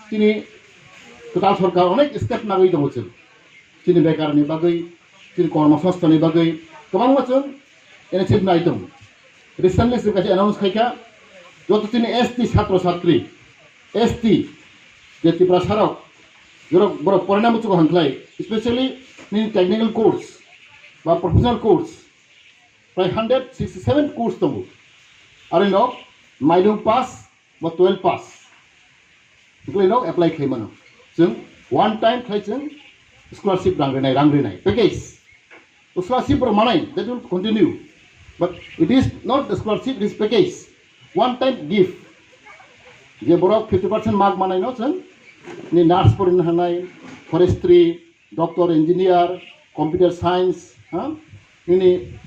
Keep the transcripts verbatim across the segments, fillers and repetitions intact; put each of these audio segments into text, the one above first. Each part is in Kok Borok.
Chini kwtal sorkar onek step nagwi tongo chwng. Chini bekarni bagwi, chini kormosongsthanni bagwi kwbangma chwng initiative nai tongo. Recently chwng kaisa announce khaikha, joto chini S T chhatro chhatri, S T je Tiprasarok, borok, borok poraina muchungo hangkhlai, especially nini technical course ba professional course, prai hundred sixty seven course tongo. Aroni nok nine pass ba twelve pass wngkhlai nok apply khlai mano. Chwng one time khlai chwng scholarship rang rinai, rang rinai package. Scholarship rok manai, that will continue. But it is not the scholarship, it is package. One time gift. Je borok fifty percent mark manai no chwng ni nurse porinai hanai, forestry, doctor, engineer, computer science, ha? Nini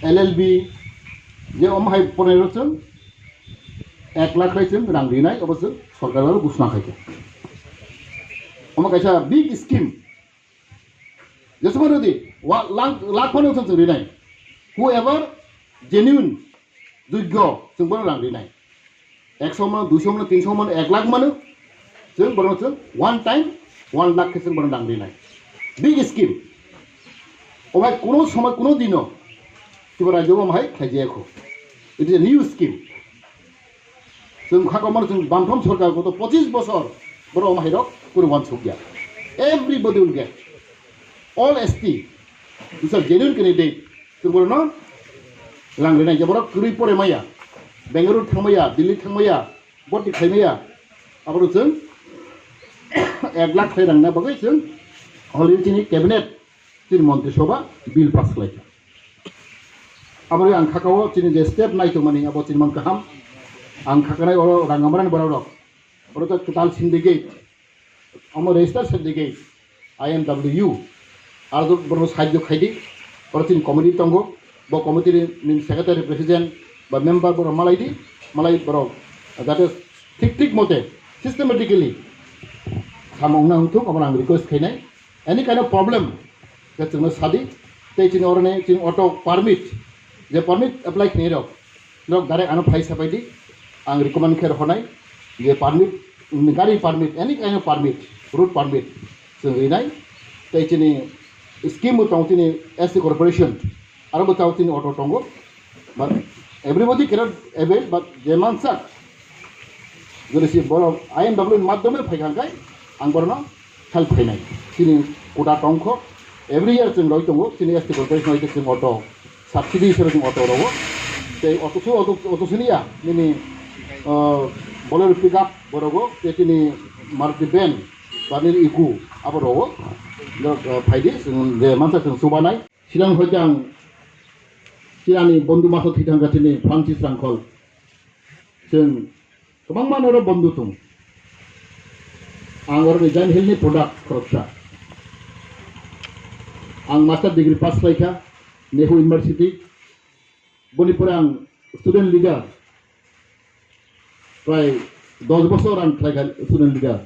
L L B, je om hai porinai rok chwng ek lakh bai chwng rang rinai, obo chwng sorkar aro ghosna khaikha. Omo kaisa big scheme. Jesukmano di, wa-, lang-, lakh phano thang chwng rinai. Whoever genuine, jogyo, chwng bono rang rinai. Ekso mano, duiso mano, tinso mano, ek lakh mano, chwng bono chwng one time, one lakh khe chwng bono rang rinai. Big scheme. Obai kuno somoy, kuno dino, Tripura rajyo bo mahai khlaijaya kho. It is a new scheme. Chwng kha komor chwng bamthom sorkar goto pochis bosor borok omo hairok kunu wansukya. Everybody will get. All S T, these are genuine candidate. Chwng borokno rang rinai, je borok kwrwi pore maya, Bengaluru thangmaya, Delhi thangmaya, boti khaimaya, aborok chwng ek lakh khlai rangna bagwi chwng already chini cabinet chini Montri Sabha bill pass khlaikha. Aboni ang khakao chini je step nai tongmani abo chini man kaham. Ang khakanai oro rang amrani borok rok. Oro to kwtal syndicate, omo register syndicate, I M W U. Aro borok sahajyo khaidi. Oro chini committee tongo. Bo committee ni secretary, president ba member borok malaidi. Malai borok jate thik thik mote systematically samung na hwnthuk, omo ang request khainai. Any kind of problem khe chwngno sadi. Tei chini oroni chini auto permit, je permit apply khainai rok, norok direct ano phai sapai di. Ang recommend khe rw hwnai je permit, gari permit, any kind of permit, road permit chwng rinai. Tei chini scheme bo tongo chini S T corporation, aro bo tongo chini auto tongo. But everybody cannot avail, but je mansak, jodi si borok I M W ni madhyome phai kha khe ang borokno help khainai. Chini quota tongkho, every year chwng roi tongo, chini S T corporation hoite chwng auto subsidy hisabe chwng auto rogo. Tei auto su, auto, auto sini ya, nini, uh, Bolero pickup borogo, tei chini Maruti van, ba nini Eeco abo rogo. Norok, uh, phaidi, chwng je mansa chwng chubanai. Silang hoite ang chini ani bondhu maso thwi thangkha chini Francis Rangkhol. Chwng kwbangma norok bondhu tong. Ang oroni Jain Hill ni product khoroksa. Ang master degree pass khlaikha Nehu University. Boni pore ang student leader prai dos bosor ang khlaikha student leader.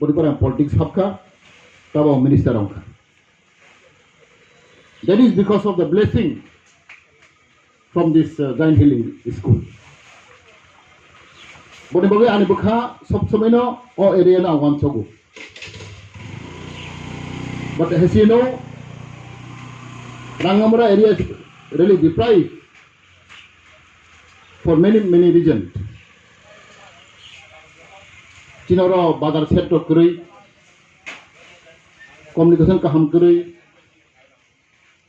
Boni pore ang politics hapkha, tabo ang minister wngkha. That is because of the blessing from this, uh, Jain Hill School. Boni bagwi ani bwkha sob somoino o area no ang wansogo. But as you know, Rangamura area is really deprived for many, many reasons. Chini oro bazar sector kwrwi, communication kaham kwrwi,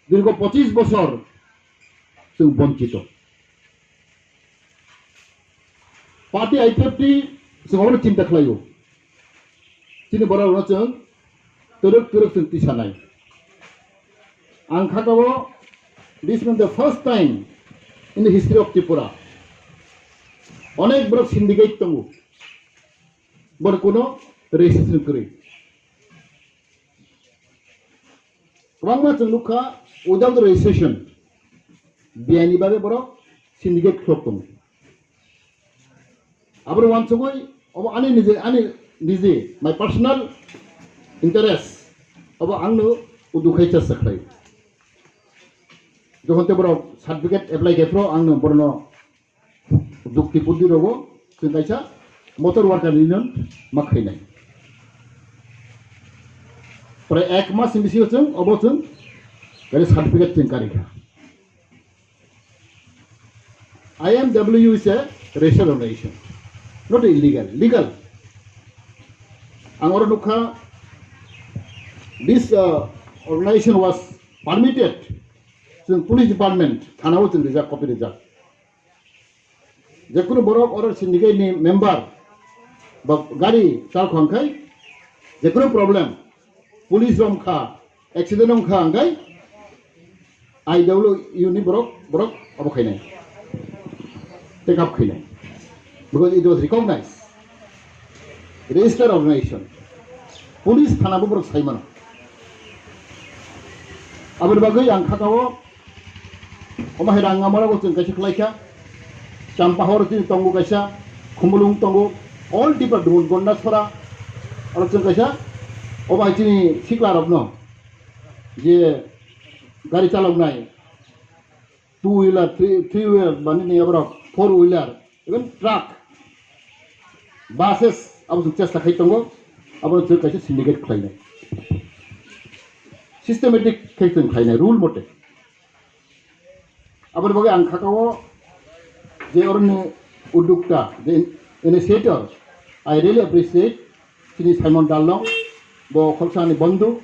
dirgo pochis bosor chwng bonchito. Party I P F T chwng obono chinta khlaio. Chini borok rokno chwng twrwk twrwk chwng tisanai. Ang kha kabo, this is the first time in the history of Tripura. Onek borok syndicate tongo. Borok kuno registration kwrwi. Kwbangma chwng nukha without registration. Biyani bagwi borok syndicate khlok tongo. Aboni uansugwi obo ani nije, ani nije, my personal interest, obo angno udu khai chesta khlai. Jokhon te borok certificate apply khai phro angno borokno jukti buddi rogo, chwng kaisa motor worker union ma khainai. Pore ek mas ni bisingo chwng obo chwng gari certificate chwng karikha. I M W is a racial organization, not illegal, legal. Ang oro nukha, this uh, organization was permitted. Chwng police department, thana o chwng rijak, copy rijak. Jekunu borok oro syndicate ni member ba gari chal khwang khai, jekunu problem, police rom kha, accident rom kha, angkai I W U ni borok, borok abo khainai, take up khainai, because it was recognized, registered organization, police thana bo borok sai mano. Aboni bagwi ang khatao omo hai Rangamara bo chwng kaisa khlaikha, Champahor chini tongo kaisa, Khumulwng tongo, all department, Gondasora, oro chwng kaisa, omo hai chini sikla rokno je gari chaloknai, two wheeler, three, three wheeler, mani ni aborok four wheeler, even truck, buses, abo chwng chesta khai tongo, abo chwng kaisa syndicate khlainai, systematic khai chwng khlainai, rule mote. Aboni bagwi ang khatao je oroni uddokta, je initiator, I really appreciate. Chini Simon Darlong, bo khoroksa ani bondhu,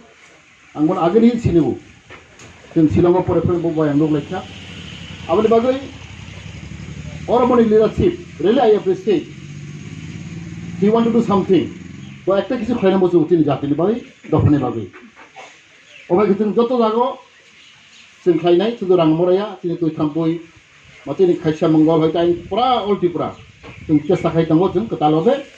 ang bono agini sinibo. Chwng Shillongo pore pore bo bai ang nukhlaikha. Aboni bagwi oro boni leadership, really I appreciate. He want to do something. Bo ekta kisu khlaina muchungo chini jatini bagwi, dophani bagwi. Obai khe chwng joto jago chwng khlainai, sudu rang moraya, chini twi thampui, ma chini khaisa Mongol hai tai pura all Tripura. Chwng chesta khai tongo chwng kwtal obe.